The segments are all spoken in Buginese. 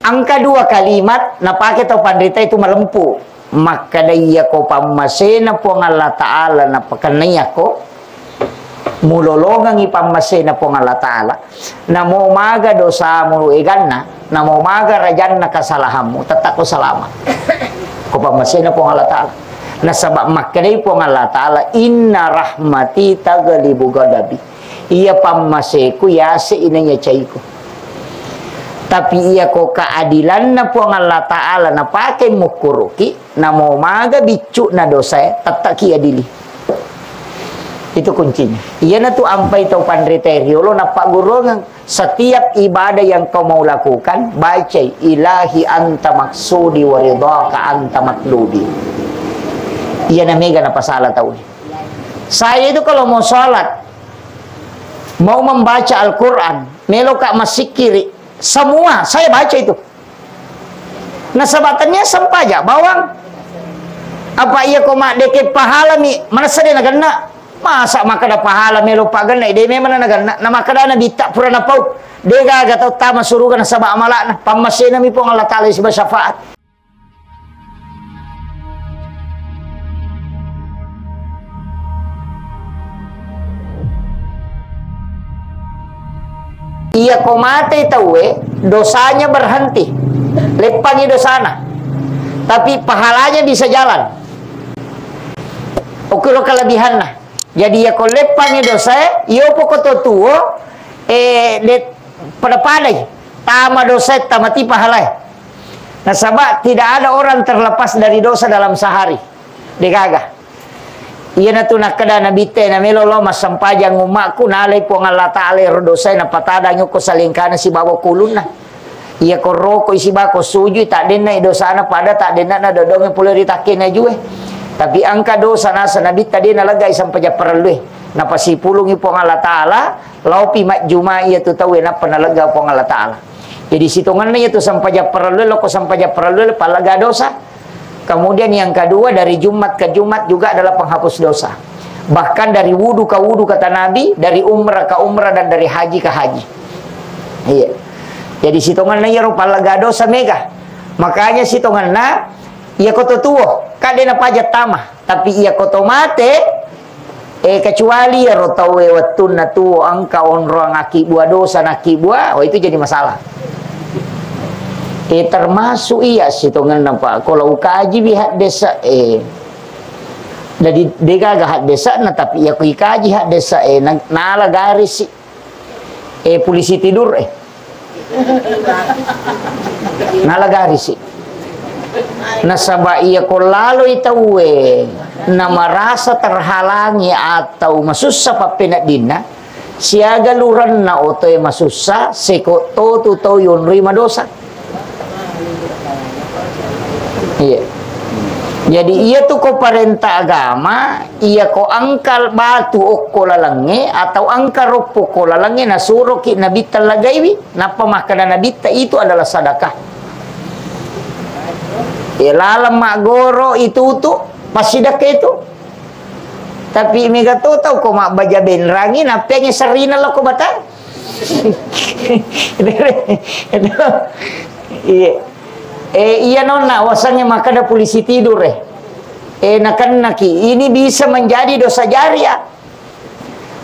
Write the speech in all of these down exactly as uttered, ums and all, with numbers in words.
Engka dua kalimat napake tau panrita itu malempu. Makkeda, iyako pammasena Puang Allah Ta'ala napakennaiyako, mulolongengngi pammasena Puang Allah Ta'ala, namo maga dosamu eganna, namo maga rajanna kesalahanmu, tetap ko salama. Ko pammasena Puang Allah Ta'ala. Nasaba makkedai Puang Allah Ta'ala, "Inna rahmati taghlibu ghadabi." Iya pammaseku yase inanya caiku. Tapi iya ko keadilanna Puang Allah Ta'ala napake mukkuruki, namo maga biccu'na dosae, tettaki adili. Itu kuncinya. Iyanatu ampai tau panrita riolo nappagguruangeng. Setiap ibadah yang kau mau lakukan, bacai, "Ilahi anta maksudi wa ridhaka anta matlubi." Iyana mega napasala tau. Saya itu kalau mau sholat, mau membaca Al-Quran, meloka massikkiri, semua saya baca itu. Nasaba tennia sempaja bawang. Apa iya ko maddeke pahalami, manessa de nagenna? Masa makkeda pahala melo paggenna, de memang nagenna. Na makkeda Nabitta pura napau, de gaga tau tama suruga nasaba amala'na. Pammasenami Puang Allah Ta'ala siba syafaat. Iya ko mate tauwe, dosanya berhenti. Leppangi dosana. Tapi pahalanya bisa jalan. Okiro kelebihanna. Jadi iya ko leppangi dosae, iyo poko to tuo, eh, de pada-padai. Tama dosae, tamati pahalae. Nasaba tidak ada orang terlepas dari dosa dalam sehari. Degaga. Iyanatu nakkeda Nabitta, namelo lao massempajang ummakku, nalai Puang Allah Ta'ala ero dosae, napatadang okko salengkana sibawa kulunna. Iya ko rokoi sibawa ko sujui, taddenna i dosana pada taddenna na dodonge pole ri takkena jue. Tapi engka dosa nasa Nabitta de naleggai sempajang parellue. Napasipulungi Puang Allah Ta'ala, laopi majjuma iyatu tauwe nappa nalegga Puang Allah Ta'ala. Jadi sitongenna iyatu sempajang parellue, loko sempajang parellue, pallegga dosa. Kemudian yang kedua, dari Jumat ke Jumat juga adalah penghapus dosa. Bahkan dari wudu ke wudu, kata Nabi, dari umrah ke umrah, dan dari haji ke haji. Iya. Jadi sitongenna iyaro pallegga dosa mega. Makanya sitongenna, iya ko to tuo, kan de napaja tama. Tapi iya ko to mate, eh, kecuali iyaro tauwe wettunna tuo engka onroang akkibbua dosa nakkibbua, oh, itu jadi masalah. Eh, termasuk iya sitongenna, Pak. Kalau ukaji wi haddesa, eh, jadi degaga haddesa na, tapi iya ko ikaji haddesa, eh, na-, nala garisi. Eh, polisi tidur, eh. Nala garisi. Nasaba iya ko laloi tauwe, na marasa terhalangi atau masussa pappeneddinna, siaga lurenna otoe masussa, seko totu tau yonroi madosa. Iya. Jadi, iya tu ko parenta agama, iya ko engka batu okko lalengnge atau engka roppo ko lalengnge, nasuroki Nabitta lagaiwi, nappa makkeda Nabitta itu adalah sadakah. Iya, laleng maggoro itu tu, passidekke itu. Tapi mega to tau ko mabbaja benrangi, nappeangi serrina lao ko batang. Iya. Eh, iya nonna, wasengnge makkeda polisi tidur, eh. Eh, nakennaki. Ini bisa menjadi dosa jariah.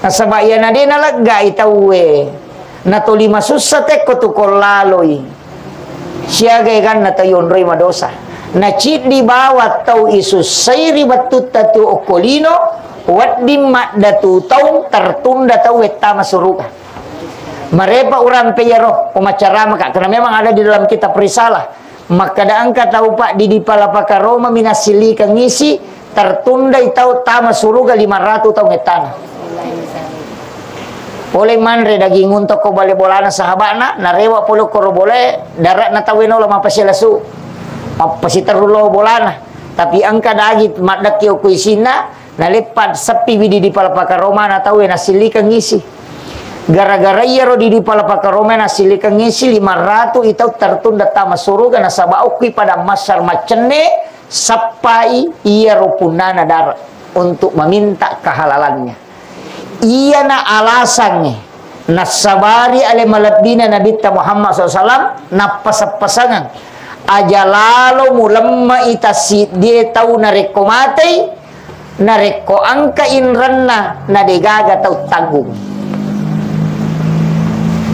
Nasaba iyana de naleggai tauwe. Natoli masussa tekko tu ko laloi. Siaga eganna tau yonroi madosa. Naciddi bawang tau isussai ri wettutta tu okko lino, wedding maddatu taung tertunda tau wettama suruga. Marepa urampe iyaro pemacaramaka, karena memang ada di dalam kitab Risalah. Makkeda engka tau, Pak, di Dipala Pakaroma mi nassilikeng isi, tertundai tau tama suruga lima ratu taung ettana. Pole manre daging unta ko bale bolana sahabana, narewa pole koro bole, daratna tauwe naola mappasilasu, mappasiterru lao bolana. Tapi engka daging maddekki okko isinna, Naleppa seppi widi di pala pakaromana tauwe nassilikeng isi. Gara-gara iyaro di, di pala pakaromana nassilikeng isi, lima ratu i tau tertunda tama suruga nasaba okkui padang mahsyar maccenne, sappai iyaro punnana dara untuk meminta kehalalannya. Iyana alasangnge Nassabari ale malebbina Nabitta Muhammad sallallahu alaihi wasallam, nappaseng-pasengeng. Aja lalo mulemme'i tassiddie tau narekko matei, narekko engka inrenna, na degaga tau tanggung.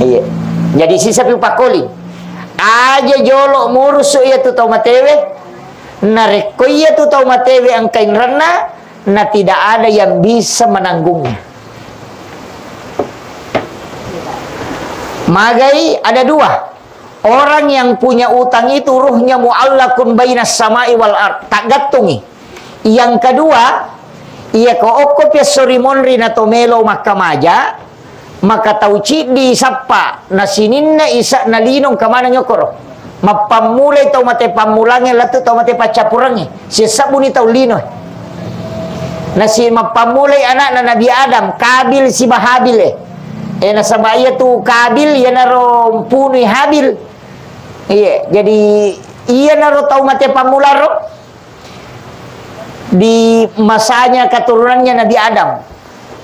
Iya. Jadi sisapi upakkoling. Aja jolo murusu iyatu tau matewe, narekko iyatu tau matewe engka inrenna, na tidak ada yang bisa menanggungnya. Magai ada dua. Orang yang punya utang itu ruhnya muallakun bainas samai wal ard. Taggattungi. Yang kedua, iya ko okko piassori monri na to melo makkamaja, maka tau ciddi isappa, na sininna isa'na lino engka maneng okoro. Mappammulai tau mate pammulangnge lettu tau mate paccappurengnge. Siessabbuni tau lino. Nasi mappammulai anakna Nabi Adam, Kabil siba Habil e. Eh, nasaba iya tu Kabil, iyanaro mpunui Habil. Iya, jadi iyanaro tau mate pammularo di masanya keturunannya Nabi Adam.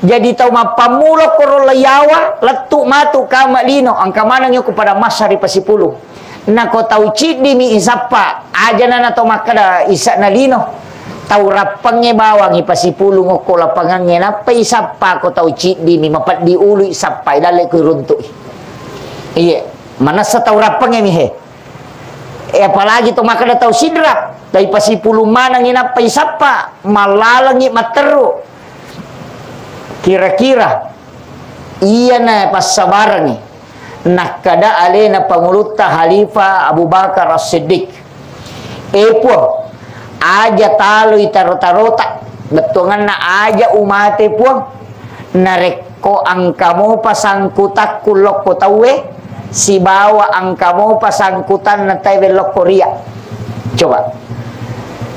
Jadi tau mappammula koro leiyawa, lettu matu kama lino, engka maneng yoko pada massa ri pasipulung. Nako tau ciddimi isappa, ajana na tau makkeda isa'na lino. Tau rappengnge bawangi pasipulung okko lapangangnge, nappa isappa ko tau ciddimi, mapeddi ulu isappai, dalle ko iruntu'i. Iye, manessa tau rappengnge mi he. Eh, apalagi to makkeda tau Sidrap, dai pasipulung manengngi nappa isappa, mallalengngi matteru. Kira-kira iyana passabarengngi nakkeda alena Pangulutta Khalifah Abu Bakar As-Siddiq, "Eh, Puang, aja taloi taro-tarota, bettuanganna aja umate, Puang, narekko engka mopa sangkutakku lokko tauwe, sibawa engka mopa sangkutanna tauwe lokko ria." Coba.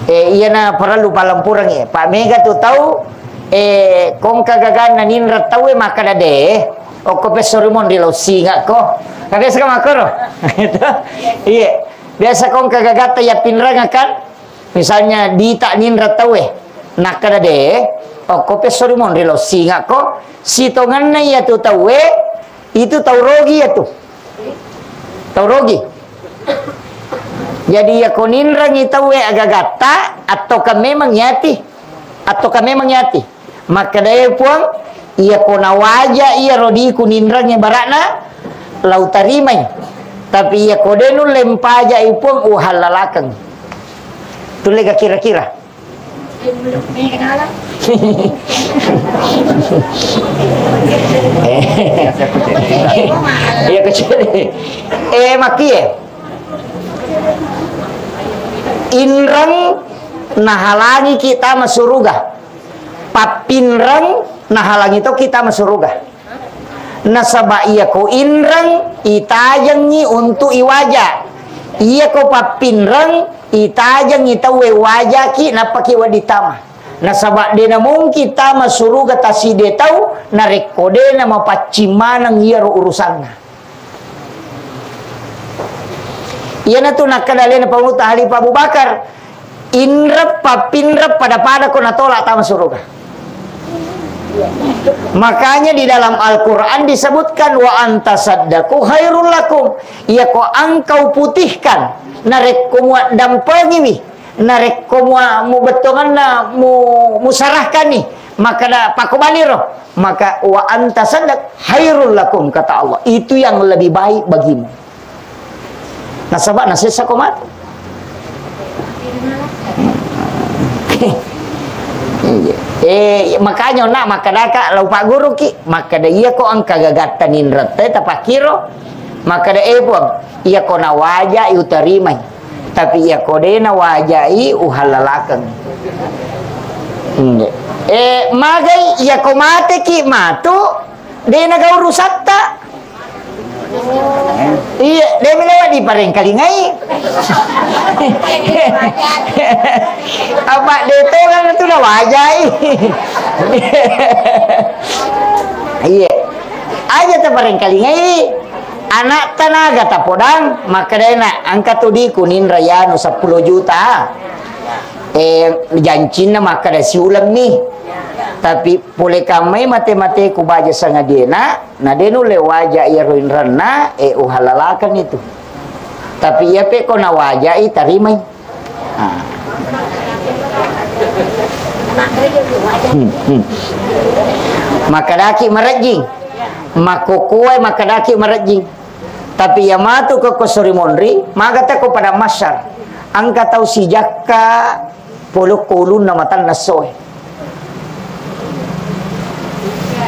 Eh, iyana parellu palempurengngi. Pa mega tu tau, eh, kongka gaganna ninreng tauwe makkeda de, okko pessori monri lao singakko. Kan biasa kan makkoro? Iya. Biasa kongka gagatta iya pinreng kan? Misalnya dita ninreng tauwe. Nakkeda de, okko pessori monri lao singakko. Sitongenna iya tu tauwe, itu tau rogi iya tu. Tau rogi. Jadi, iya ko ninrengi tauwe agagatta, attoka memang yati. Attoka memang yati. Makkedae Puang, iya ko nawaja iya rodiku ninrengi bara'na, lau tarimai. Tapi iya ko de nulle mpajai Puang, uhallalakeng. Tulle ga kira-kira? Iya, kecil. Eh, makie. Inreng nahalangi kita masuruga. Pappinreng nahalangi to kita masuruga. Nasaba iya ko inreng itajengngi untuk iwaja. Iya ko pappinreng itajengngi tauwe wajaki nappaki wedding tama. Nasaba de namungkin tama suruga taside tau narekko de namapaccing maneng iyaro urusanna. Iyanatu nakkeda alena Pangulutta Khalifah Abu Bakar, inreng pappinreng pada-pada ko natolak tama suruga. Makanya di dalam Al-Quran disebutkan, "Wa antasaddaqu khairul lakum." Iya ko engkau putihkan, narekko muaddampengiwi, narekko mua-, mubettonganna mu-, musarahkanni, maka da-, pakobaliro, maka wa antasaddaq khairul lakum, kata Allah. Itu yang lebih baik bagimu. Nasaba nasessa ko matu. Iya. Eh, makanya ona makkadaka lau pagguruki, makkada iya ko engka gagatta ninrette tapakkiro, makkada, "Eh, Puang, iya ko nawajai utarimai, tapi iya ko de nawajai uhallalakeng." Iya. Eh, magai iya ko mateki matu, de naga urusatta. Iya, de melo diparengkalingai. Apa de tongeng tu nawajai. Iya. Aja taparengkalingai. Anak tanaga tapodang, makkadai na, "Engka tu di kuninra yanu seppulo juta." Eh, jancinna makkada siulemmi. Tapi pole kammai mate-mateku baja sangadiena, na de nulle waja iyaro inranna, e, uhalalakan itu. Tapi iya pe ko nawaja'i, tarimai. Ah. Hmm, hmm. Makkedaki marejjing. Makkukkuwai makkedaki marejjing. Tapi iya matu ko, ko sori monri, maga te ko padang mahsyar. Engka tau sijakka polokko ulunna matanna essoe.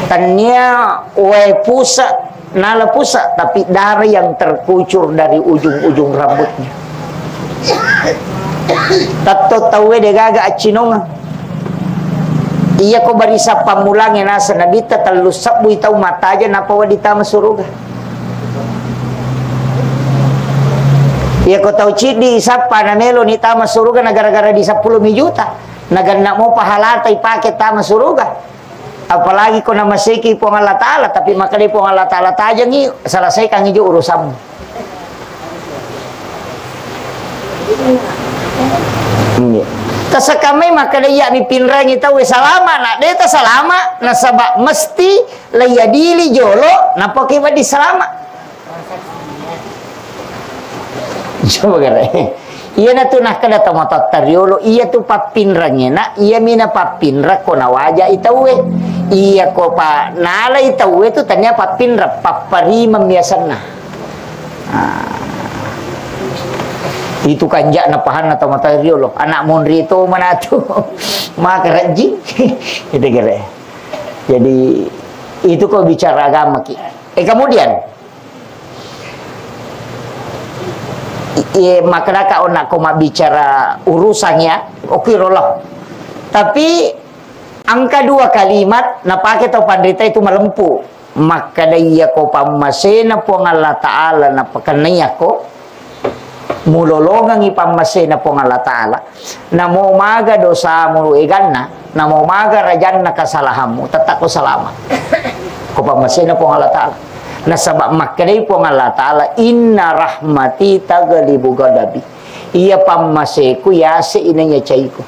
Tania wae pusa, nala pusa, tapi darah yang terkucur dari ujung-ujung rambutnya. Tatto tauwe degaga accinongeng. Iya ko barisa pammulangnge naseng Nabitta, tellu sebbui tau mataja nappa wedding tama suruga. Iya ko tau ciddi isappa na melo ni tama suruga na gara-gara di seppulo mi juta. Naganna mo pahalata ipake tama suruga. Apalagi ko namaseki Puang Allah Ta'ala, tapi makkeda Puang Allah Ta'ala, tajengi, selesaikan ijo urusanmu. Iya. Tasekamai makkeda iya mi pinrangi tau salama, na de ta salama, nasaba mesti laiadili jolo, napake wedding salama. Coba gare. Iyanatu nakkeda tomatoatta riolo, iyatu pappinrengngena, iyami napappinreng ko nawajai tauwe. Iya ko pa nalai tauwe tu tania pappinreng, papparimeng biasanna. Ah. Itu kanja'na pahanna tomatoatta riolo, anak monri to manatu. Maka rajin. Itu gare. Jadi itu ko bicara agama ki. Eh, kemudian Iye, makkedaka onna ko mabbicara urusan ya, oki rolo. Tapi engka dua kalimat napake tau panrita itu malempu. Makkeda iya ko pammasena Puang Allah Ta'ala napakennaiya ko, mulolongengi pammasena Puang Allah Ta'ala. Namo maga dosamu eganna, namo maga rajanna kesalahanmu, tetap ko salama. Ko pammasena Puang Allah Ta'ala. Nasaba makkedai Puang Allah Ta'ala, "Inna rahmati taghlibu ghadabi." Iya pammaseku yase inanya caiku.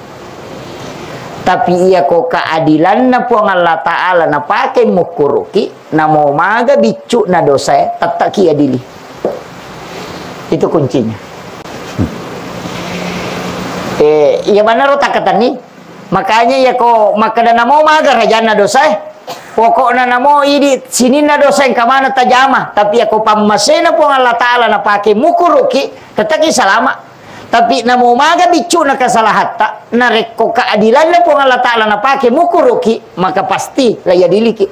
Tapi iya ko keadilanna Puang Allah Ta'ala napake mukkuruki, namo maga biccu'na dosae, tettaki adili. Itu kuncinya. Eh, iya manaro takkatenni. Makanya iya ko makkeda namo maga rajanna dosae. Pokokna namo idi sininna dosa engka maneng tajama. Tapi iya ko pammasena Puang Allah Ta'ala napake mukuruki, tettaki salama. Tapi namo maga biccu'na kesalahatta, narekko keadilanna Puang Allah Ta'ala napake mukuruki, maka pasti laiadiliki.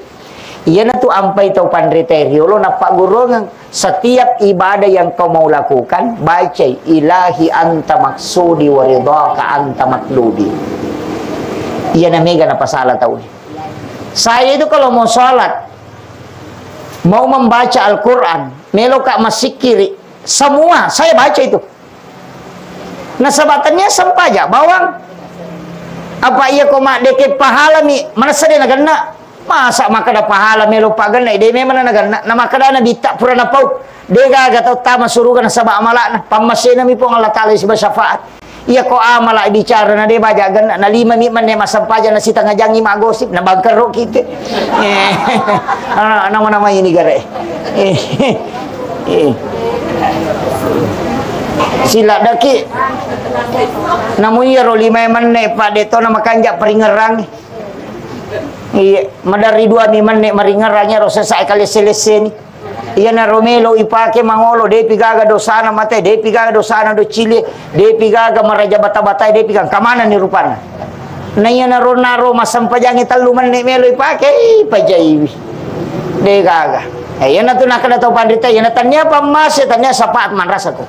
Iyanatu ampai tau panrita riolo nappagguruangeng. Setiap ibadah yang kau mau lakukan, bacai, "Ilahi anta maksudi wa ridhaka anta matlubi." Iyana mega napasala tau. Saya itu kalau mau sholat, mau membaca Al-Quran, meloka massikkiri, semua saya baca itu. Nasaba tania sempaja bawang. Apa iya ko maddeke pahalami, manessa de nagenna? Masa makkeda pahala melo pagenna, de memang nagenna. Na makkedana bitta pura napau. De gaga tau tama suruga nasaba amala'na. Pammasenami Puang Allah Ta'ala siba syafaat. Iya ko amala bicara na de baja genna, na lima mi menne massempajang na sitengah jangi maggosip, na bangkerro kite. Eh, nama-nama ini gare. Eh, eh. Siladdaki. Namu iyaro lima menne, Pak, de to na makanja paringerang. Iya, maderri dua mi menne maringerang iyaro sesa kalesse-lesseni. Iyanaro melo ipake mangolo, depi gaga dosana mate, depi gaga dosana docili, depi gaga maraja bata-bata, depi gaga kamanani rupanna. Na iyanaro naro massempajangi tellu menne melo ipake, ih, pajaiwi. De gaga. Eh, iyanatu nakkeda tau panrita, iyana tania pammase, tania syafaat manrasa ko.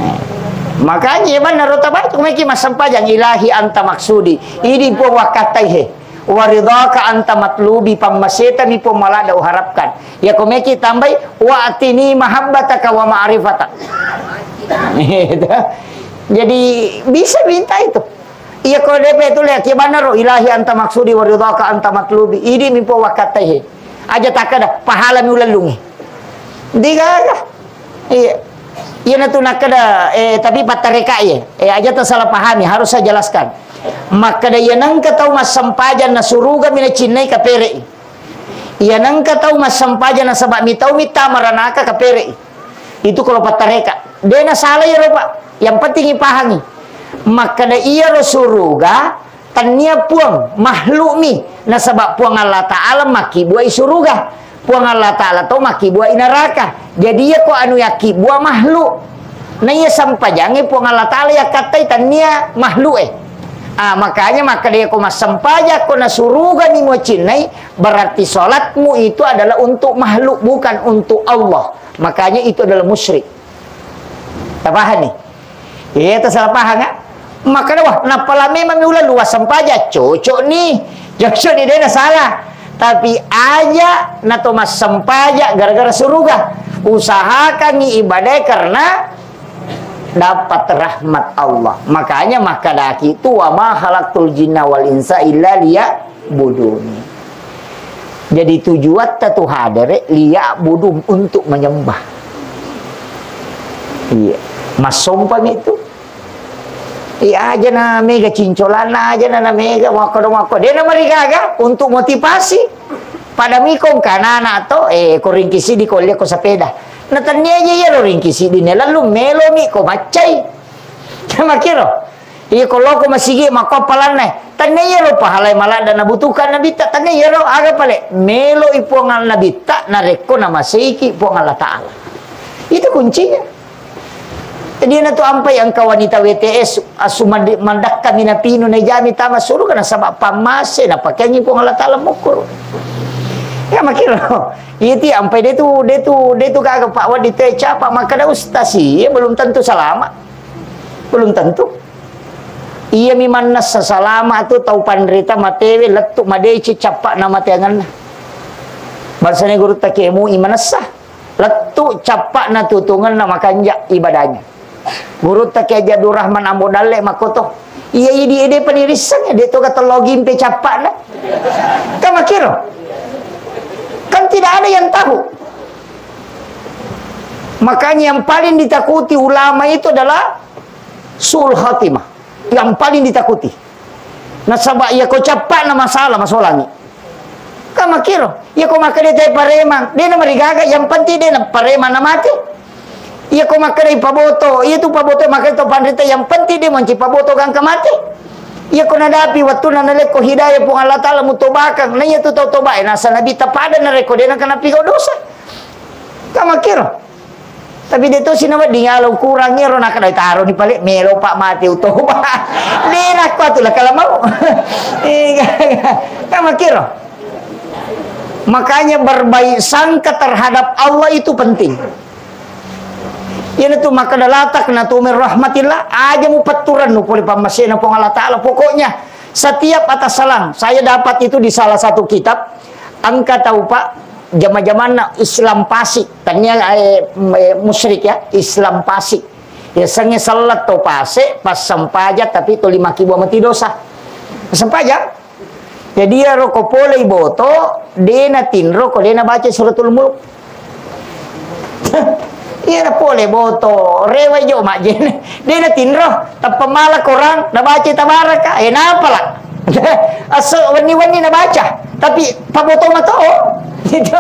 Eh, makanya iya manna ro tabaca, kumeki massempajang, "Ilahi anta maksudi." Idi Puang wakkattai he. "Wa ridhaka anta matlubi," pammasetami Puang maladda uharapkan. Iya kumeki tambai, "Wa atini mahabbataka wa ma'rifata." Gitu. Jadi bisa minta itu. Iya ko depe tu le, iya manna ro, "Ilahi anta maksudi wa ridhaka anta matlubi." Idi mi Puang wakkattai he. Aja takkeda, "Pahalami ulellungi." De gaga. Iya. Iyanatu nakkeda, eh, tapi pattareka iya. Eh, aja tasalah pahami, harus saya jelaskan. Makkeda, iya nengka tau massempajang na surugami nacinnai, kapere'i. Iya nengka tau massempajang nasaba mitau mitta maranaka, kapere'i. Itu kalau pattareka. De nasala iyaro, Pak. Yang penting ipahangi. Makkeda iyaro suruga, tennia puang, makhlukmi. Nasaba Puang Allah Ta'ala makkibbuai suruga. Puang Allah Ta'ala to makkibbuai naraka. Jadi, iya ko anu yakkibbuang makhluk. Na iya sempajangnge Puang Allah Ta'ala yakkattai, tennia makhluk e. Ah, makanya makkeda iya ko massempajang ko na surugani mucinnai, berarti salatmu itu adalah untuk makhluk, bukan untuk Allah. Makanya itu adalah musyrik. Tapahani? Iya, itu salah paham, ya? Makkeda, wah, napala memang mi uleng luas sempaja, cocok ni. Cocok ni, dena salah. Tapi aja na to massempaja gara-gara suruga. Usahakangi ibadah karena dapat rahmat Allah. Makanya makkadaki tu, "Wa ma khalaqtul jinna wal insa illa liya'budun." Jadi tujuatta tu hadere liya'budun, untuk menyembah. Iya. Massompami tu. Iya aja na mega cincolanna aja na, na mega makkodo-makko. De na marigaga untuk motivasi. Pada mikong kanana to, eh, ko ringkisi di ko lia ko sepeda. Na tennia aja iya ro ringkisi di ne lalu melo mi ko maccai. Makiro. Iya, ko loko masigi makko palanna, tennia iyaro pahalai maladda nabutuhkan Nabitta, tennia iyaro, aga pale, meloi Puang Nabitta narekko namaseiki Puang Allah Ta'ala. Itu kuncinya. Jadi, na tu ampai engka wanita W T S, asu mandi-, mandakka minapinu najami tama suruga nasaba pammase napakeangi Puang Allah Ta'ala mukkuru. Ya, makiro. Iti ampai de tu, de tu, de tu gaga Pak Wadi te capa makkada ustaz, iya belum tentu selamat. Belum tentu. Iyami mannessa salama tu tau panrita matewe lettu madeceng cappa'na mateangenna. Bangsana gurutta Kiai Mu'i manessa. Lettu cappa'na tutungenna makanja ibadahnya. Gurutta Kiai Haji Abdul Rahman Ambo Dalle makkoto. Iya idi ede panirisseng, de toga tello gimpe cappa'na. Kan makkiro. Kan tidak ada yang tahu. Makanya yang paling ditakuti ulama itu adalah su'ul khatimah. Yang paling ditakuti. Nasaba iya ko cappa'na masalah masolangi. Kan makkiro. Iya ko makkeda te paremang, de na marigaga, yang penting de na paremang na mate. Iya ko makkeda paboto, iya tu paboto makkeda to panrita, yang penting de manci paboto gangka mate. Iya ko nadapi wattunna nalekko hidayah Puang Allah Ta'ala mutobakang, na iya tu tau toba, eh, nasa Nabitta pada narekko de na kena pigau dosa. Kan makkiro. Tapi de tosi nawedding, ala ukurang ero, nakkeda taroni pale, melo pa mate utoba. De nakko atu lakala mau. Iya, kan makkiro. Makanya berbaik sangka terhadap Allah itu penting. Iyana tu makkeda la taqnatu min rahmatillah, aja mupetturennu pole pammasena Puang Allah Ta'ala. Pokoknya setiap atas salang, saya dapat itu di salah satu kitab, engka tau, Pak, jama-jamanna Islam Pasik. Tania, eh, eh, musyrik ya, Islam Pasik. Ya, sengnge sellet to pase, pas sempaja, tapi to lima kibu mati dosa. Sempaja? Jadi, iyaro ko polei boto, de natinro ko de nabaca Suratul Mulk. Iyaro pole boto, rewai jo majjene. De natinro, tappa mala korang, nabaca Tabaraka. Eh, napala. Aso wenni-wenni nabaca. Tapi paboto mato. Gitu.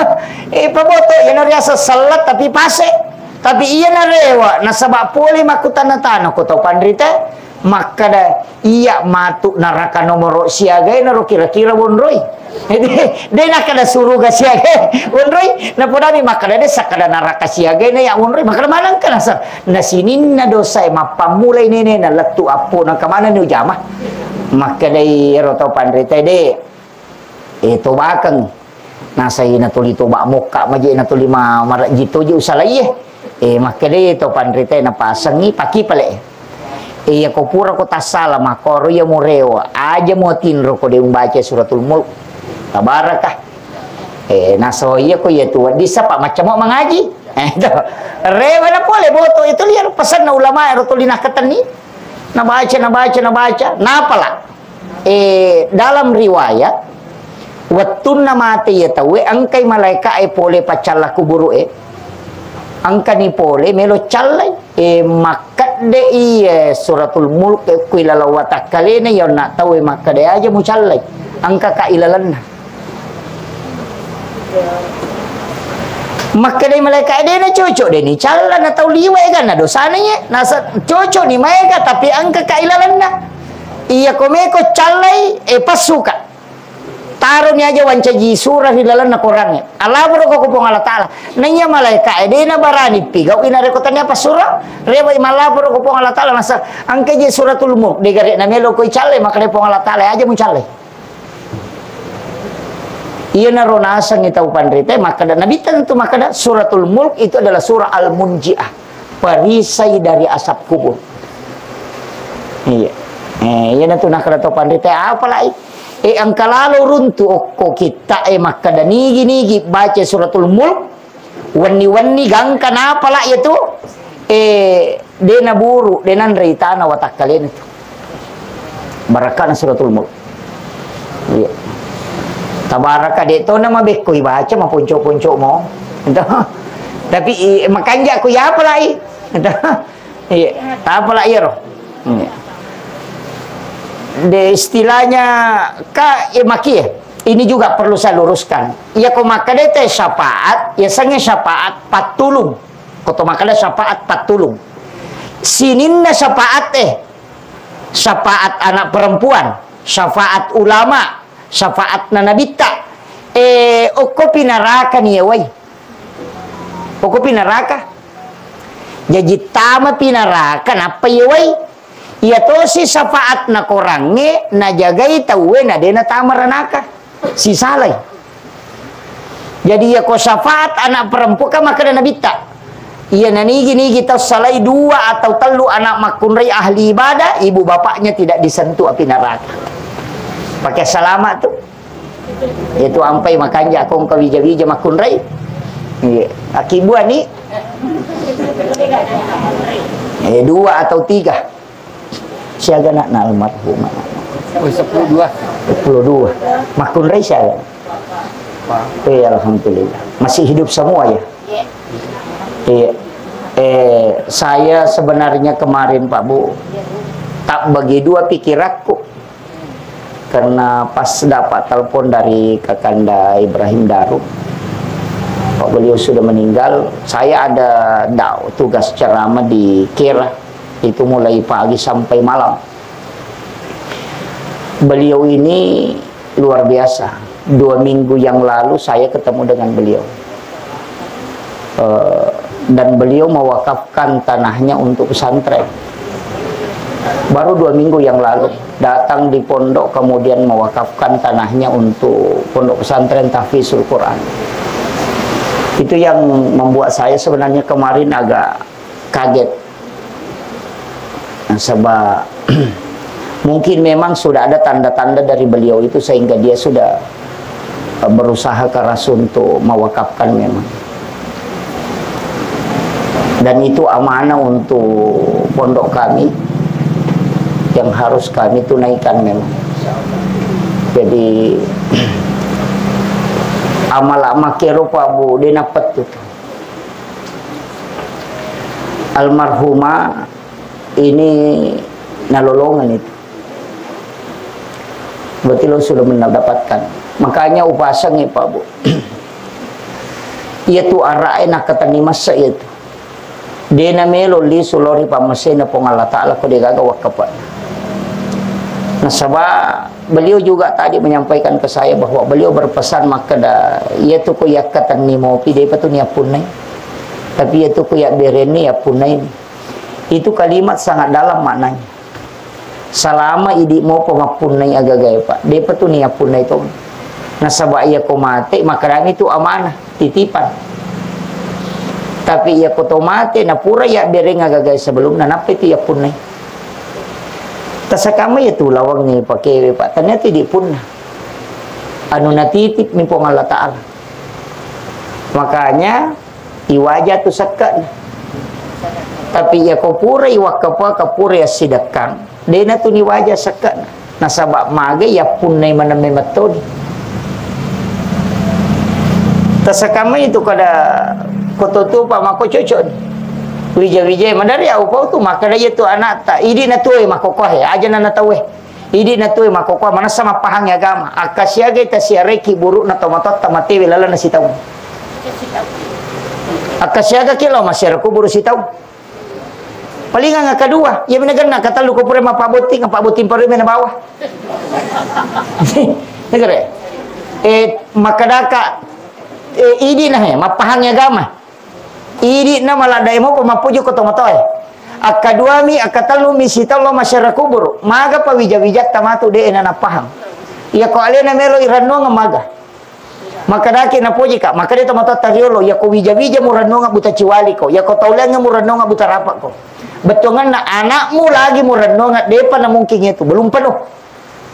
Eh, paboto, iyana riaseng sellet, tapi pase. Tapi iya narewa, nasaba pole makkutana-tana ko tau panrita. Makkada, "Iya matu neraka nomoro siaga e naro kira-kira wonroi." De, de nakkada suruga siaga e wonroi, napodami makkada de sakkada neraka siaga e na ya wonroi. Makkada manengka nasa, na sininna dosa e mappammulai nene na lettu appo na kemana ni ujama. Makkadai ero tau panrita de. Eh, tobakeng. Nasai natuli toba mokka maje natuli ma-, marejji toje usalai e. Eh, makkedai to panrita e napasengi paki pale. Eh, iya ko pura ko tassala makkoro iya murewa. Aja muatinro ko de umbaca Suratul Mulk. Tabaraka. Eh, naso iya ko iya tu wedding sapa macca mo mangaji. Eh, to. Rewa na pole boto itu liar pesanna ulama ero tuli nakkatenni. Nabaca, nabaca, nabaca. Napala. Eh, dalam riwayat, wettunna mate iya tauwe, engkai malaeka e pole paccalla kuburu e. Engkani pole melo callai. Eh, makked-, De iya Suratul Mulk, eh, ku ilaleng watakkalena, iya onna tau, eh, makkeda aja mucallai. Engka ka ilalenna. Makkedai malaika, "Eh, dena cocok, deni calla na tau liwa, eh, ganna dosana, iya. Nasa cocok ni maega, tapi engka ka ilalenna. Iya ko meko callai, eh, passuka." Taroni aja wancaji sura ri lalenna Korangnge. Allaporo ko, ko Puang Allah Ta'ala. Naiya malaika e, dena barani pigau i narekko tania passuro, rewa i mallaporo ko Puang Allah Ta'ala, masa engka je Suratul Mulk, de gare na melo ko i calle, makkeda Puang Allah Ta'ala, aja mu calle. Iyanaro nasengngi tau panrita, makkeda Nabitta tentu makkeda Suratul Mulk itu adalah surah Al-Munjiah, perisai dari asap kubur. Iya. Eh, iyanatu nakkeda tau panrita, apalai? Eh, engka lalo runtu okko kitta e makkeda nigi-nigi baca Suratul Mulk, wenni-wenni gangka napala iyatu, eh, de naburu, de nanre itana watakkalena tu. Barakkana Suratul Mulk. Iya. Tabaraka de to na mabekko ibaca maponco-ponco mo. Tapi i, makanja ko yapalai. Iya, tapala iyaro. Iya. De istilahnya ka, eh, makie. Ini juga perlu saya luruskan. Iya ko makkeda te syafaat, ya sange syafaat pattulung. Ko to makkeda syafaat pattulung. Sininna syafaat, eh, syafaat anak perempuan, syafaat ulama, syafaat na nabitta. Eh, okko pinaraka ni yawai. Pokokpi naraka. Jaji tama pi naraka, nappa yewai. Iya tosi syafaat na korangnge, najagai tauwe na de natama ranaka. Sisalai. Jadi iya ko syafaat anak perempuan, kan makkeda nabitta. Iya nanigi-nigi tau salai dua atau tellu anak makkunrai ahli ibadah, ibu bapaknya tidak disentuh api neraka. Pakai selamat tuh. Itu ampai makanja kong kawija-wija makkunrai. Iya. Akibua ni. Eh, dua atau tiga. Siaga nak na almarhumah. Oh, sepuluh dua. Sepuluh dua. Makkunrai siaga. Pak. Iya, alhamdulillah. Masih hidup semua ya? Iya. Eh, saya sebenarnya kemarin, Pak Bu, tak bagi dua pikiranku. Karena pas dapat telepon dari Kakanda Ibrahim Daru, Pak, beliau sudah meninggal, saya ada dau-, tugas ceramah di Kera, itu mulai pagi sampai malam. Beliau ini luar biasa. Dua minggu yang lalu saya ketemu dengan beliau. Eh, dan beliau mewakafkan tanahnya untuk pesantren. Baru dua minggu yang lalu, datang di pondok, kemudian mewakafkan tanahnya untuk Pondok Pesantren Tahfizul Quran. Itu yang membuat saya sebenarnya kemarin agak kaget. Nasaba mungkin memang sudah ada tanda-tanda dari beliau itu sehingga dia sudah, eh, berusaha keras untuk mewakafkan memang. Dan itu amanah untuk pondok kami yang harus kami tunaikan memang. Jadi, amala makkero, Pak Bu, de nappettu. Almarhumah ini nalolongan itu. Berarti lo sudah mendapatkan. Makanya upasangi, Pak Bu. Iya tu arae nakkatenni massa iya tu. De namelo lisu lao ri pammasena Puang Allah Ta'ala ko de gaga wakkafa. Nasaba beliau juga tadi menyampaikan ke saya bahwa beliau berpesan makkeda, iya tu ko yakkatenni mopi, depa tu niappunnai. Tapi iya tu ko yabberenni, yappunnai. Itu kalimat sangat dalam maknanya. Salama idi mopa mappunnai agagae, Pak. Depa tu niappunnai to. Nasaba iya ko mate, makkedami tu amanah, titipan. Tapi iya ko to mate, napura yabbereng agagae sebelumna, nappa tu yappunnai. Tasakamma iya tu lawangnge pakewe, Pak. Ternyata idi punna. Anu natitip mi Puang Allah Ta'ala. Makanya, iwaja tu sekke'na. Tapi iya ko pura iwakkafa, ka pura yassidekkang, dena tu niwaja sekke'na. Nasaba mage yappunnai maneng memettoni. Tasakamma itu kada kototupa mako cocok ni. Wija-wija, maderri au pau tu, makkeda iya tu anakta, idi na tuwe makokohe, aja na tauwe. Idi na tuwe makokohe, manessa mappahangi agama. Akkasiagai tasiareki burukna tomatoatta matewe lalenna sitaung. Akkasiagaki lao massiara kuburu sitaung. Palingang kedua, iya mina genna katellu ko pura mappabotting, pabbotting parui mena bawa. Negere. Eh, makkedaka, eh, idi na he, mappahangi agama. Idi na maladda emo ko mappoji ko tomatoae. Akkaduami, akkatellumi sitaung lao massiara kuburu. Maga pa wija-wijatta matu de na napahang. Iya ko alena melo irennuang maga. Makkedaki napoji ka, makkeda tomatoatta riolo, yako wija-wija murennonga buta ciwaliko, yako tauleangnge murennonga buta rapakko. Bettuanganna anakmu lagi murennonga, depa na mungkin itu, belum penuh.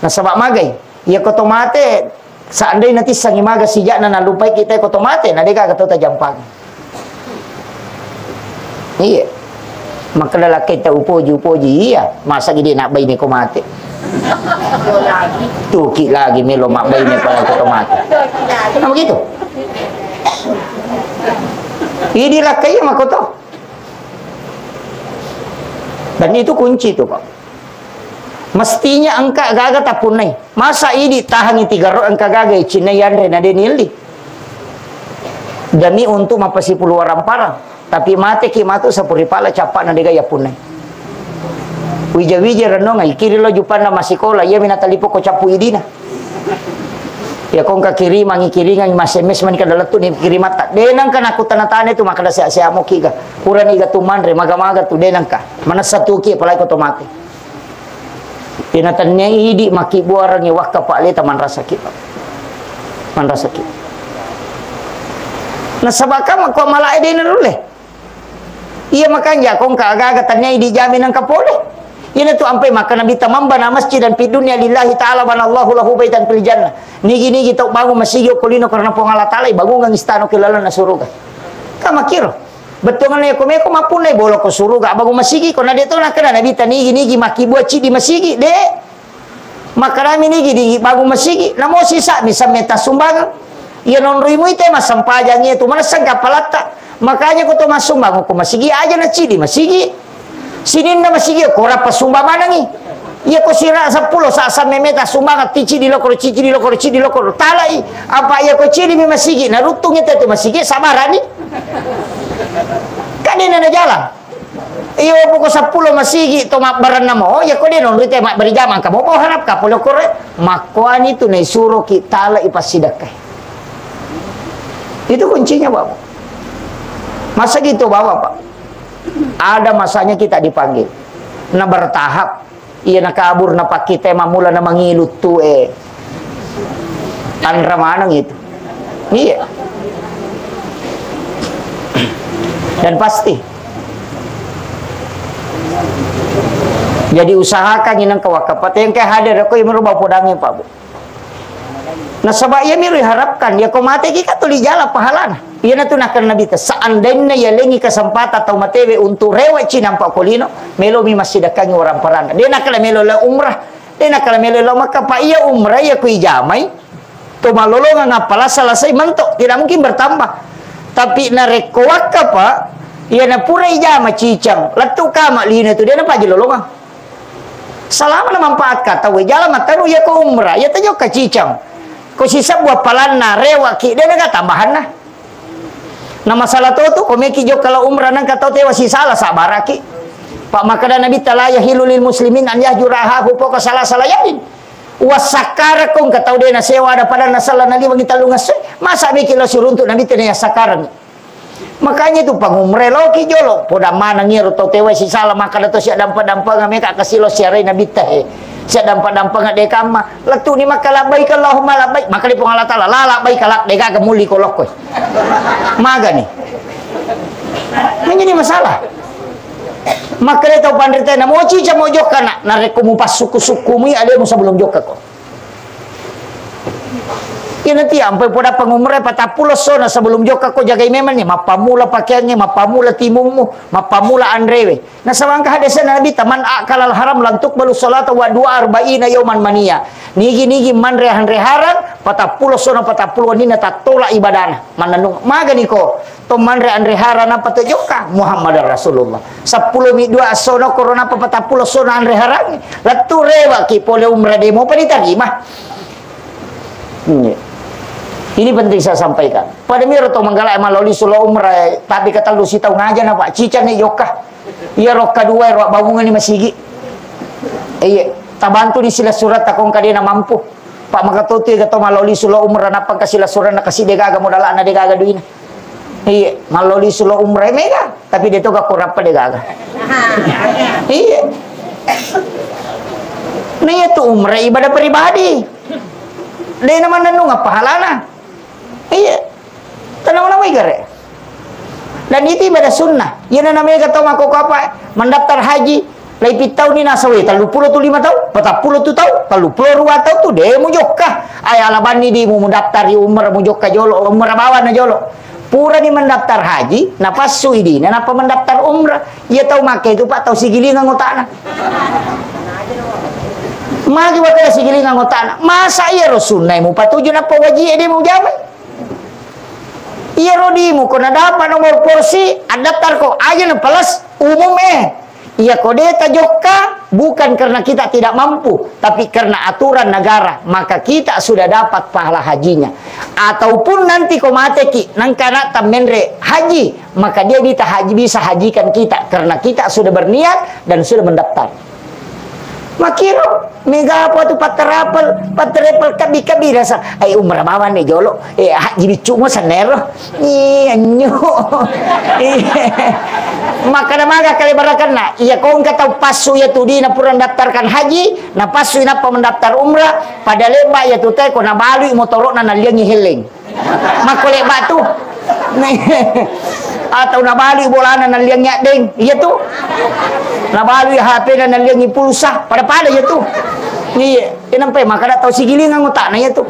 Nasaba magai, yako to mate, seandainya tissangi maga sijakna nalupai kita ko to mate, na dega to tajampangi. Iya. Makkeda lakkaita upoji, upoji. Iya. Masa gede nak baine ko mate. Tuki lagi melo mak baine pala ko to mate. Nah, begitu. Idi lakkai iya makoto. Dan itu kunci itu, Pak. Mestinya engka gaga tapunnai. Masa idi tahangi tiga ro engka gaga icinna yanre na deni illi. Demi untuk mapasipulu warang parang. Tapi mateki matu sapuri pala cappa na dega yapunnai. Wija-wija renunga ikiri lo jupanna masikola, iya mina talipo ko cappu idina. Ya kongka kirimangi kiringangi mas M S mani kada lettu ni kirimatta. Denangka nakutana tane tu makada sehat-sehat moki ga. Kurani ga tu manre maga-maga tu denangka. Manessa tuki apalagi ko to mate. Ina tannia idi makkibbuarengngi wakka pa'leta manrasaki. Manrasaki. Nasaba ka makko malae de narulle. Iya makanja kongka aga-aga tannia idi jami nangka pole. Ina tu ampai maka Nabi tamambana masjidan fid dunya lillahi ta'ala banallahu lahu baitan fil jannah. Nigi-nigi tau bangun masigi okko lino karena Puang Allah Ta'ala, ibangungang istana ke lalana suruga. Kamakiro. Bettuanna yako meko mappunnai bolo ko suruga, abagu masigi ko, na de to nakkeda Nabitta nigi-nigi makkibua ciddi masigi, de. Makkedami nigi-nigi bagu masigi, namo sisa misamme tassumbangeng. Iya nonroi mui te massempajang iya tu manesseng kapalatta. Makanya ko to massumbang ko masigi aja na ciddi masigi. Sininna masigi ko rappa sumbang manengi. Iya ko sira seppulo sa samme meta sumbang ticci di lokoro, cicci di lokoro, cicci di lokoro. Talai, apa iya ko cidi mi masigi, naruttung itu tu masigi, sabarani. Kan ini na jalan. Iyo, poko seppulo masigi to mabbarenna mo, iya ko de nonroi te mabbere jama, engka mo boharap ka pole kore, makkoani tu naisuroki tala ipassidekkai. Itu kuncinya, Bapak. Masa gitu, Bapak, Pak? Ada masanya kita dipanggil. Na bertahap. Iya, nakabur, napakkita, mammula na mangilu tu, eh. Tanra maneng itu. Iya. Dan pasti. Jadi usahakan inang kawakkapat yang kayak hadir aku yang merubah podangnya, Pak Bu. Nasaba iyami riharapkan, yako mateki ka tuli jala pahalana. Iyanatu nakkeda Nabitta, seandainna yalengi kesempatan tau matewe untuk rewecci nampa ko lino, melomi massidekkangi orang paranda. De nakkeda melo lao umrah, de nakkeda melo lao Makkah, pa iya umrah iya ko ijamai, to malolongang appala selesai mentok, tidak mungkin bertambah. Tapi narekko wakka pa, iya napura ijama cicang, lettu kama lino tu de napaji lolongang. Salama na manfaatka tauwe, jala matteru iya ko umrah, iya tajokka cicang. Ko sisebbu appalanna, rewaki, de naga tambahanna. Na masalah to tu, ko meki jokka lao umrah nangka tau tewa sisala sabaraki. Pak makkeda Nabitta la yahillu lil muslimin an yahjura akhahu fawqa salasa layalin. Wassakkarakko engka tau de nasewa ada pada nasala naliwengi tellung esso. Masa meki lao siruntu Nabitta na yassakkarangi. Makanya itu pangumre loki jolo, poda maneng iyaro tau tewa sisala makkeda to sia dampa-dampanga meka kasi lo siarai Nabitta he. Sia dampa-dampanga de kamma, lettu ni makka labbaik Allahumma labbaik, maka di Puang Allah Taala, la labbaik la, de gaga mulli ko lokko. Magani. Menjadi masalah. Makkeda tau panrita na moci camo jokka na, narekko mupassukku-sukkumui ademu sebelum jokka ko. Nanti ampai poda pengumrah patappulo sona sebelum jokka ko jagai memang ni, mappammula pakeangnge, mappammula timummu, mappammula anrewe. Nasaba engka hadese Nabi, "Taman akalal haram lantuk balu salata wa dua arba'ina yauman mania." Nigi-nigi manre anre harang, patappulo sona patappulo wenninna tattola ibadana. Mannennung, magani ko to manre anre harang apa to jokka Muhammadar Rasulullah. Seppulo mi dua sona korona apa patappulo sona anre harang. Lettu rewaki pole umrah demo pa ditarima. Hmm. Ini penting saya sampaikan. Pada miro to manggala maloli sulo umrah, tapi ketellu sitaung aja na, Pak. Cicang ni jokka. Iya ro kadua ro bangungan ni masigi. Iya, tabantu ni sila surat takong kadena mampu. Pak, maka totu ya to maloli sulo umrah, nappa kasila surat na kasi degaga modalana, degaga duina. Iya, maloli sulo umrah mega, tapi de to ga korappa degaga. Iya. Nah, iya tu umrah ibadah pribadi. De na manennung apa halana. Iya. Tenang-tenang wae gare. Dan itu ibadah sunnah. Iya na mega to mako apa mendaftar haji, lai pittau ni nasawe, tellu pulo tu lima tau, patappulo tu tau, tellu pulo rua tau tu, de mu jokka. Ai alabanni di mu mendaftar di umrah mu jokka jolo, umrah bawana jolo. Purani mendaftar haji, napassui dina, napa mendaftar umrah. Iya tau makke itu, Pak, tau sigilingang otana. Magi wakkeda sigilingang otana. Masa iya ro sunnah mu patuju napa wajib de mu jamai. Iyaro dimu ko nadapa nomor porsi, addaftar ko aja na plus umum eh. Iya ko de tajokka, bukan karena kita tidak mampu, tapi karena aturan negara, maka kita sudah dapat pahala hajinya. Ataupun nanti ko mateki, nangka anak menre haji, maka dia bisa haji, bisa hajikan kita karena kita sudah berniat dan sudah mendaftar. Makiro, mega apa tu patterapel, patterapel kebbi-kebbi rasa. Ai umrah bawanni jolo. Eh, haji biccu mo sanero. Iya, nyo. Iya. Makkada maga kale barakanna. Iya, ko engka tau passu iya tu dina pura daftarkan haji, na passu inappa mendaftar umrah, pada lebba iya tu te ko nabalui motoro'na nalliangi helleng. Makko lebba tu. Atau nabalui bolana nalliangi addeng. Iya tu. Nabalui H P-na nalliangi pulsa. Pada-pada iya tu. Iya. Iya nampai makkada tau sigilingang otakna iya tu.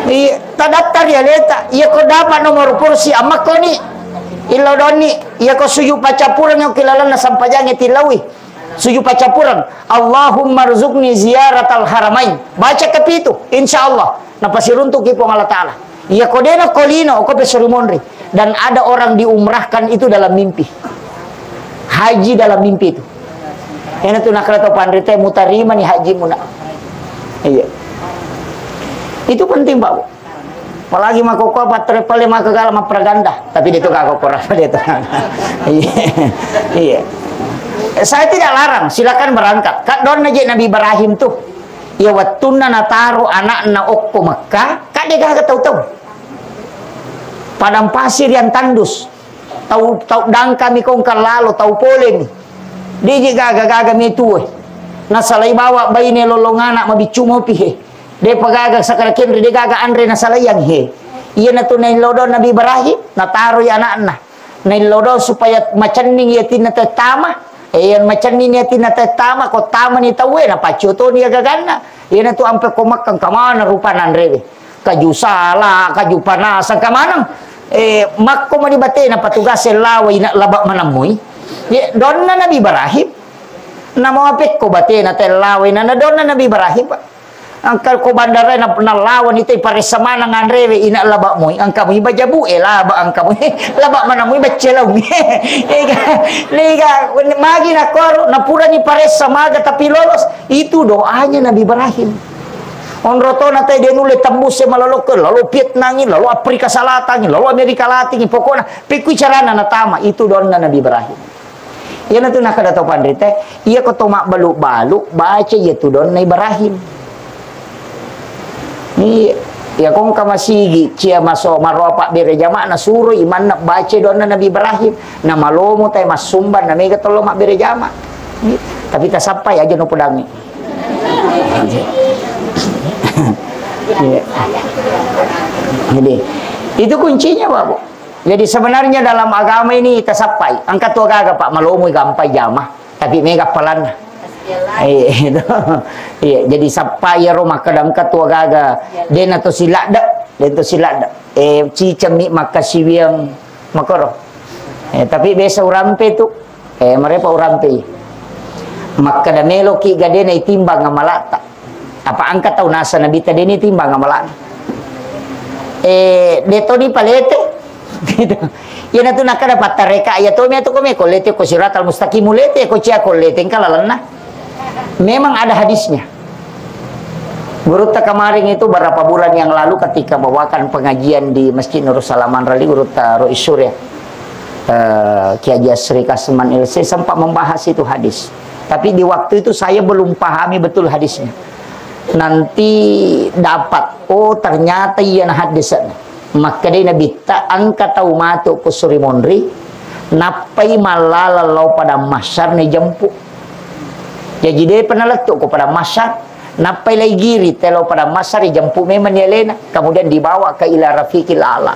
Iya. Tadaftar iya leta. Iya ko dapat nomor porsi ammakkoni. Illau donni. Iya ko suju paccappureng iya ki lalenna sampajangnge tillaui. Suju paccappureng, "Allahumma rzuqni ziyaratal haramain." Baca kepitu, insya Allah, napasiruntuki Puang Allah Ta'ala. Iya ko dena ko lino, ko pesori monri. Dan ada orang diumrahkan itu dalam mimpi. Haji dalam mimpi itu. Ena tu nakala tau panrita mutarima ni haji muna. Iya. Itu penting, Pak Bu. Apalagi makkokkoe patterepale makkegala mappraganda, tapi de to gako korang de to. Iya. Iya. Saya tidak larang, silakan berangkat. Kak donna je Nabi Ibrahim tu. Iya wettunna nataro anakna okko Mekka, kak de gaga tau-tau. Padang pasir yang tandus. Tau, tau dangkami kongkang lalo, tau polemi. De je gaga-gaga metue. Nasalai bawa baine lolong anak mabiccu mopi he. Depa gaga sakara kenri, de gaga anre nasalaiang he. Iyanatu naillau dong Nabi Ibrahim, nataroi anakna. Naillau dong supaya macenning yatinna tettama. Eh, yang macenning yatinna tettama, ko tamani tauwe, napaccotoni agaganna. Iyanatu ampe ko makkang kamana rupa nanrewe. Kaju sala, kaju panasang kamanang. Eh, makko mani batena patugas lawa ina laba manemmui. Ye, donna Nabi Ibrahim. Namo apekko batena tellawai na, na donna Nabi Ibrahim, Pak. Engka ko bandara na, nallawani te paressa maneng anrewe ina laba moi, engka moi bajabu e laba engka moi laba mana moi bacce laung. Ega, lega, magi na koro, na purani paressa maga tapi lolos, itu doanya Nabi Ibrahim. Onro tona te de nulle tembus e malolokke, lalu Vietnam, lalu Afrika Selatan, lalu Amerika Latin, pokokna pekui carana natama, itu donna Nabi Ibrahim. Iyanatu nakkeda tau panrita, iya ko to mabbalu-balu, baca iya tu donna Ibrahim. Iya, iya ko engka masigi, cia maso, maroa pabbere jama, nasuro imanna baca donna Nabi Ibrahim. Na malomo tai massumbang, na mega tollo mabbere jama. Iya, tapi tasappai aja no podangi. Iya. Jadi, itu kuncinya, Pak Bu. Jadi sebenarnya dalam agama ini tasappai. Engka tu gaga, Pak, malomoi gampai jama. Tapi mega appalanna. Iya, itu. Iya, jadi sappa iyaro makkeda engka tu agaga. Dena to siladde, dena to siladde. Eh, cicemmi makkasiwiang makoro. Eh, tapi biasa urampe tu. Eh, marepa urampe. Makkeda meloki ga dena itimbang amalata. Apa engka tau nasa Nabitta deni timbang amalana. Eh, de toni palete. Gitu. Iyana tu nakkeda pattareka, iya tomi atu ko me ko lete ko siratal mustaqim, lete ko cia ko lete engka lalenna. Memang ada hadisnya. Gurutta kemarin itu, berapa bulan yang lalu, ketika bawakan pengajian di Masjid Nurul Salam Anrali, Gurutta Rois Surya, eh, Kiai Haji Asri Kasman L C sempat membahas itu hadis. Tapi di waktu itu saya belum pahami betul hadisnya. Nanti dapat, oh, ternyata iya na hadisnya. Makkedai Nabitta, engka tau matu ko suri monri, nappai mallala lao padang mahsyar ni jempu. Jaji depa nalettu ko padang mahsyar, nappai lai giri te lao padang mahsyar, ijempu memang ni alena, kemudian dibawa ke ila rafiqil a'la.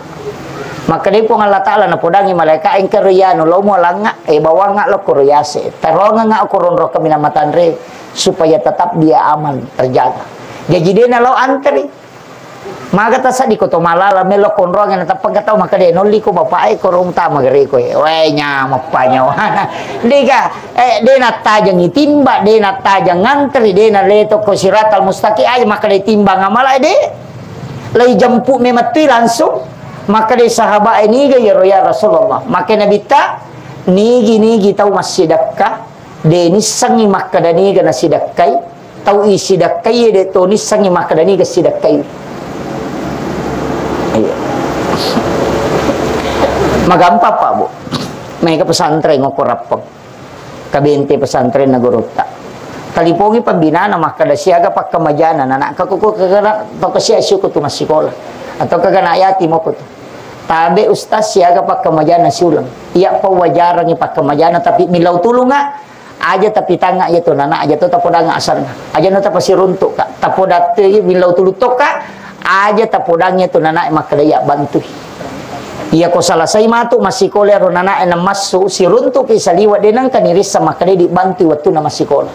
Makkedai Puang Allah Ta'ala napodangi malaika, engka ro yanu, lao mualangnga, eh, bawangnga lao koro yase, tarongengnga ko ronro kaminang matanre, supaya tetap dia aman, terjaga. Jaji de nalao antri. Maga tasaddi ko to malala melo konroang na tappa engka tau makkeda, "Nolli ko bapak e, korong tama gere ko e." Wae, nyamappa nyawana. Dega, eh, de nattajengi timba, de nattajeng ngantri, de naleto ko siratal mustaqim, aja makkeda timbang amala e, de. Lai jempu memettui langsung. Makkeda sahabat e, "Niga yero ya Rasulullah?" Makkeda Nabitta, "Nigi-nigi tau massidekka, de nissengngi makkeda niga nasidekkai, tau isidekkai de to nissengngi makkeda niga sidekkai." Iya. Magampang, Pak, Bu. Mega pesantren ngoko Rappeng. Kabente pesantren na gurutta. Talipongi pembinana makkeda siaga pakkamajana, nana ka kuku kagana to kasiasi ko tu massikola. Atau kagana yatim ko tu. Tabe ustaz siaga pakkamajana siuleng. Iya pawajarangi pakkamajana tapi millau tulunga. Aja tapi tanga iya tu nana aja tu tapodangnga asanna. Aja na tapasiruntuk ka. Tapodatte millau tulung tokka. Aja tapodangngi tu nana makkeda iya bantui. Iya ko salasai matu massikola ro nana e namassu siruntuk ki saliwa de nengka nirissa makkeda dibantui wettunna massikola.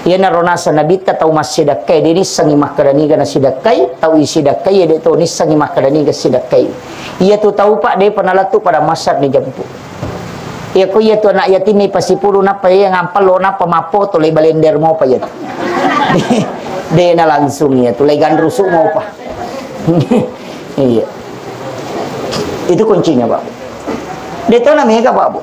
Iyanaro nasa Nabitta tau massidekkai, de nissengngi makkeda niga nasidekkai, tau isidekkai, de to nissengngi makkeda niga sidekkai. Iya tu tau, Pak, depa nalettu pada masar ni jempu. Iya ko iya tu anak yatim ni pasipulu nappa iya ngampallo nappa mappoto le balender mopa iya tu. De, de na langsung iya tu le ganrusu mopa. Iya. Itu kuncinya, Pak. De to na mega, Pak, Bu.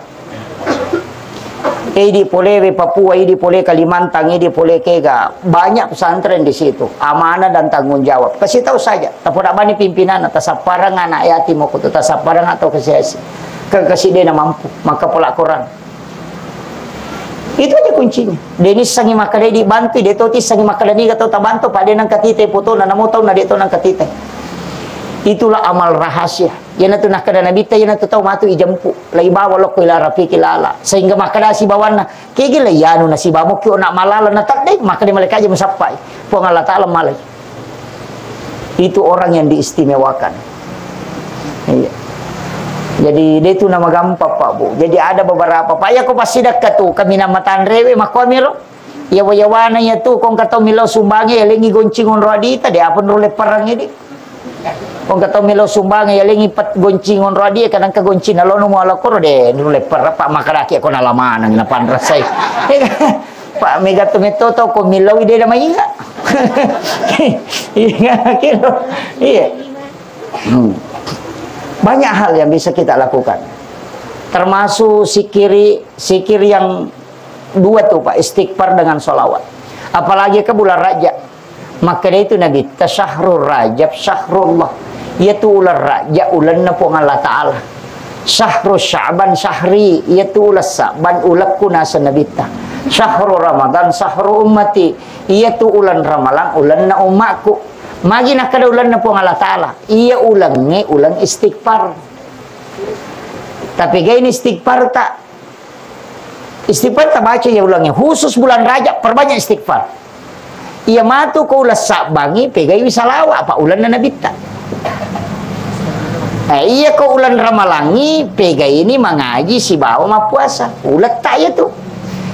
Eh, idi pole we Papua, idi pole Kalimantan, idi pole kega. Banyak pesantren di situ. Amanah dan tanggung jawab. Kasih tahu saja. Tapoda bani pimpinanna, tasapparang anak yatim ko tu, tasapparang atau kesiasi. Ke kasih de na mampu, maka pola korang. Itu aja kuncinya. De nissengngi makkeda dibantu, de to tissengngi makkeda niga to tabantu, pada nang katite foto na namo tau na de to nang katite. Itulah amal rahasia. Iyanatu nakkeda Nabitta, iyanatu tau matu ijempu, laibawa lokko ila rafiqil a'la. Sehingga makkeda sibawanna, kegi laiyanu nasibawa mokki ona malala na tadde, makkeda malaikat aja musappai. Puang Allah Ta'ala malai. Itu orang yang diistimewakan. Iya. Jadi, de tu nama gampang, Pak, Bu. Jadi, ada beberapa, Pak, iya ko passidekka tu, kaminang matanrewe, makkuamiro. Yawa-yawana iya tu, ko engka tau millau sumbangnge, yalengi goncing onro adita, de apa nro lepparang idi. Ko engka tau millau sumbangnge, yalengi pet goncing onro adi, kadang ka goncing nalono muala koro de, nro lepparang, Pak, makkadaki ko nala maneng, napanrasai. Pak, mega tu metto to, ko millau de na mainga. Iya, kiro. Iya. Hmm. Banyak hal yang bisa kita lakukan. Termasuk sikiri, sikir yang dua tu, Pak, istighfar dengan sholawat. Apalagi ke bulan Rajab. Makkeda itu Nabitta, "Syahrul Rajab syahrullah." Iya tu ulan Rajab, ulanna Puang Allah Ta'ala. "Syahru Sya'ban syahri." Iya tu ulan Sya'ban, ulakku nasa Nabitta. "Syahru Ramadan syahru ummati." Iya tu ulan Ramalang, ulanna ummakku. Magi nakkeda ulanna Puang Allah Ta'ala. Iya ulangnge, ulang istighfar. Tapi gaini istighfar tak? Istighfar tabaca iya ulangnge. Khusus bulan Rajab, perbanyak istighfar. Iya matu ko ulang Sabbangi, pegaiwi salawa, apa ulanna Nabitta. Eh, iya ko ulang Ramalangi, pegaini mangaji sibawa mappuasa. Uletta iya tu.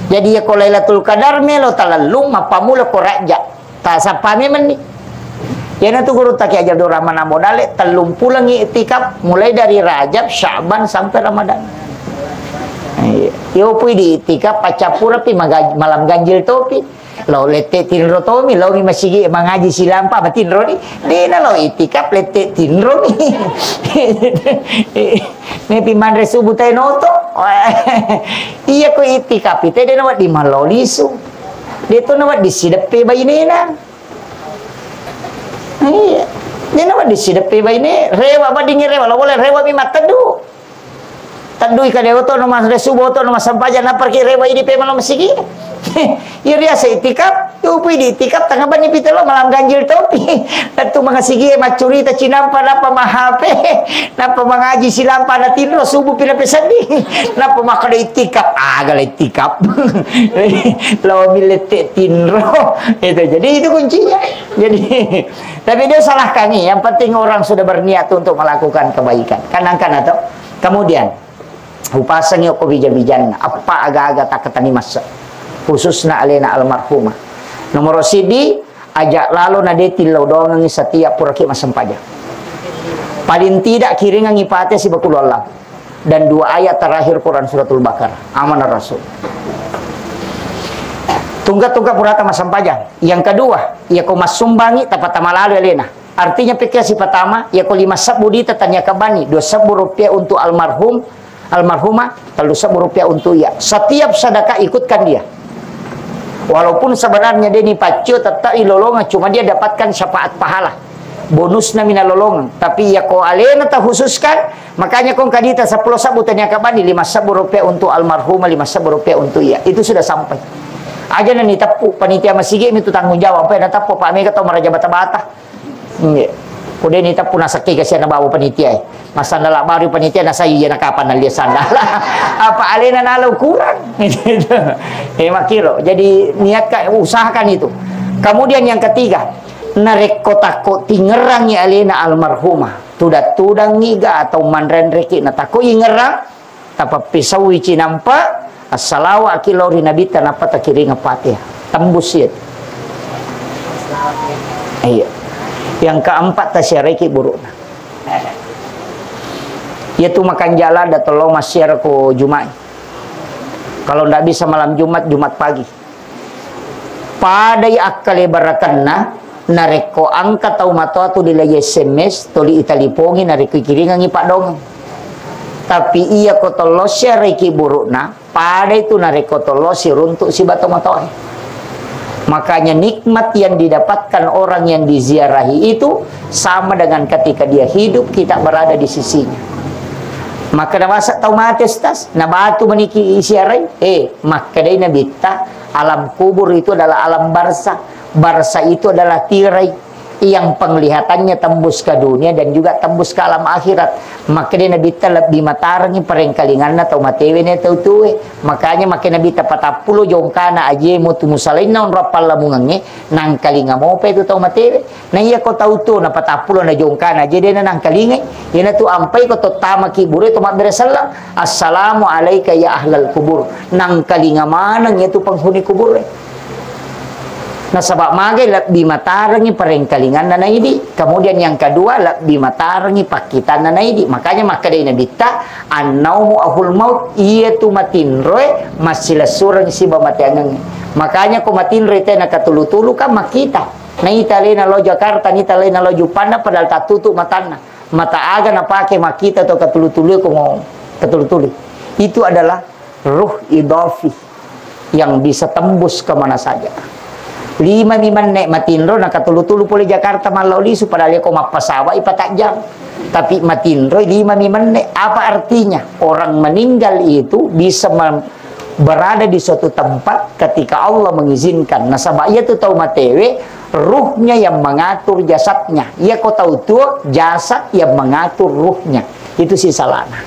Jadi, iya ko Lailatul Qadar melo talellung, mappamula ko Rajab. Tasappa memenni. Iyanatu guru taki ajar dorama namo dale, tellung pulengngi iktikaf, mulai dari Rajab, Sya'ban, sampai Ramadan. Iya. Yo pui di iktikaf, paccappureppi maga-, malam ganjil topi. Lao lette tinro tomi, laomi masigi mangaji silampa matinro ni. Dena lao iktikaf lette tinro mi. Nepi manre subuh tae noto. Iya ko iktikaf ite dena wedding malao lisu. De to na wedding sideppe bainena. Iya. Dena wedding sideppe baine, rewa wedding rewa, lao boleh rewa mi mattedu. Teddui ka dewa to no mas resu boto no mas sampaja napar ki rewa idi pe malo masigi. Iya riasa iktikaf, upui di iktikaf tengah bani pite lo malam ganjil topi. Tentu mangasigi maccurita cinampa napa mahape, napa mangaji silampa na tinro subuh pina peseddi. Napa makkada iktikaf, aga la iktikaf. Lo milette tinro. Itu jadi itu kuncinya. Jadi tapi dia salahkan nih, yang penting orang sudah berniat untuk melakukan kebaikan. Kan angkana to? Kemudian, upasengi okko bija-bijanna, eppa aga-aga takkatani massa. Khususna alena almarhumah. Nomor sidi, aja lalo na de tillau doangengi setiap puraki massempajang. Paling tidak kiringangi pate sibawa qul huwallah. Dan dua ayat terakhir Quran suratul Baqarah. Amanah Rasul. Tungga-tungga purata massempajang. Yang kedua, iya ko massumbangi tapatama lalo alena. Artinya, pekkiasi pertama, iya ko lima sebbu dita tania kabani, dua sebbu rupiah untuk almarhum, almarhumah, tellu sebbu rupiah untuk iya. Setiap sedekah ikutkan dia. Walaupun sebenarnya dia ni paccio, tetap ilolongan, cuma dia dapatkan syafaat pahala. Bonusna mina lolongan. Tapi iya ko alena ta khususkan, makanya ko kadita seppulo sebbu tania kabani, lima sebbu rupiah untuk almarhumah, lima sebbu rupiah untuk iya. Itu sudah sampai. Aja na ni teppu, panitia masigi mi tu tanggung jawab, apa na teppu, Pak Mega tau maraja bata-bata. Nggih. Ko de ni teppu nasekke kasihan bawa panitia e. Massandala baru panitia nasai iya na kapan nalia sandala. Apa alena nala ukuran. Eh, makkiro. Jadi niatkan, usahakan itu. Kemudian yang ketiga, narekko takko tingerangi alena almarhumah, tudang-tudangi ga atau manrenreki na takko ingerang, tapappisauwi cinampa, assalawaki lao ri Nabitta, nappa takiringeng Fatihah. Tembus iya. Iya. Yang keempat, tasiaraiki burukna. Iya tu makan jala da tolong massiara ko Jumat. Kalau ndak bisa malam Jumat, Jumat pagi. Padai akkalebarakenna, narekko engka tau matoa tu dilai S M S, toli italipongi, narekko ikiringangi paddongeng. Tapi iya ko tollo siaraiki burukna, padai tu narekko tollo siruntuk siba to matoae. Makanya nikmat yang didapatkan orang yang diziarahi itu sama dengan ketika dia hidup kita berada di sisinya. Maka nawasa tau mate, Ustaz, nabatu maniki isiarai? Eh, makkedai Nabitta, alam kubur itu adalah alam barzakh. Barzakh itu adalah tirai yang penglihatannya tembus ke dunia dan juga tembus ke alam akhirat. Makkedai Nabitta, lebbi matarengi parengkalinganna tau matewe na tau tuwe. Makanya makkeda Nabitta, patappulo jongkana aje mutu musalainna onrong pallamungengnge, nangkalinga mopa itu tau matewe. Na iya ko tau tuo na patappulo na jongkana aje dena nangkalingai. Iyanatu ampai ko tottamaki bure to mabbere selleng, "Assalamu alaika ya ahlal kubur." Nangkalinga maneng iyatu penghuni kubure. Nasaba magai lebbi matarengi parengkalinganna naidi. Kemudian yang kedua, lebbi matarengi pakkitanna naidi. Makanya makkedai Nabitta, "Annaumu ahul maut," iyatu matinroe massilessureng siba mateangengnge. Makanya ko matinroi tena katulu-tulu kan makkita. Naita alena lao Jakarta, naita alena lao Juppanda, padahal tattutu matanna. Mata aga napake makkita to katulu-tulu ko mo-, katulu-tulu. Itu adalah ruh idafi yang bisa tembus ke mana saja. Lima mi menne matinro na katulu-tulu pole Jakarta mallau lisu, padahal ko mappasawa ipatajjang. Tapi matinro lima mi menne. Apa artinya? Orang meninggal itu bisa mem-, berada di suatu tempat ketika Allah mengizinkan. Nasaba iyatu tau matewe, ruhnya yang mengatur jasadnya. Iya ko tau tuo, jasad yang mengatur ruhnya. Itu si salana.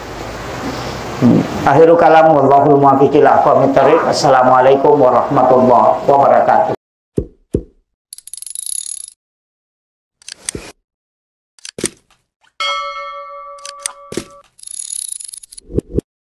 Hmm. Akhirul kalam, wallahul muwaffiq ila aqwamit thariq. Assalamualaikum warahmatullahi wabarakatuh.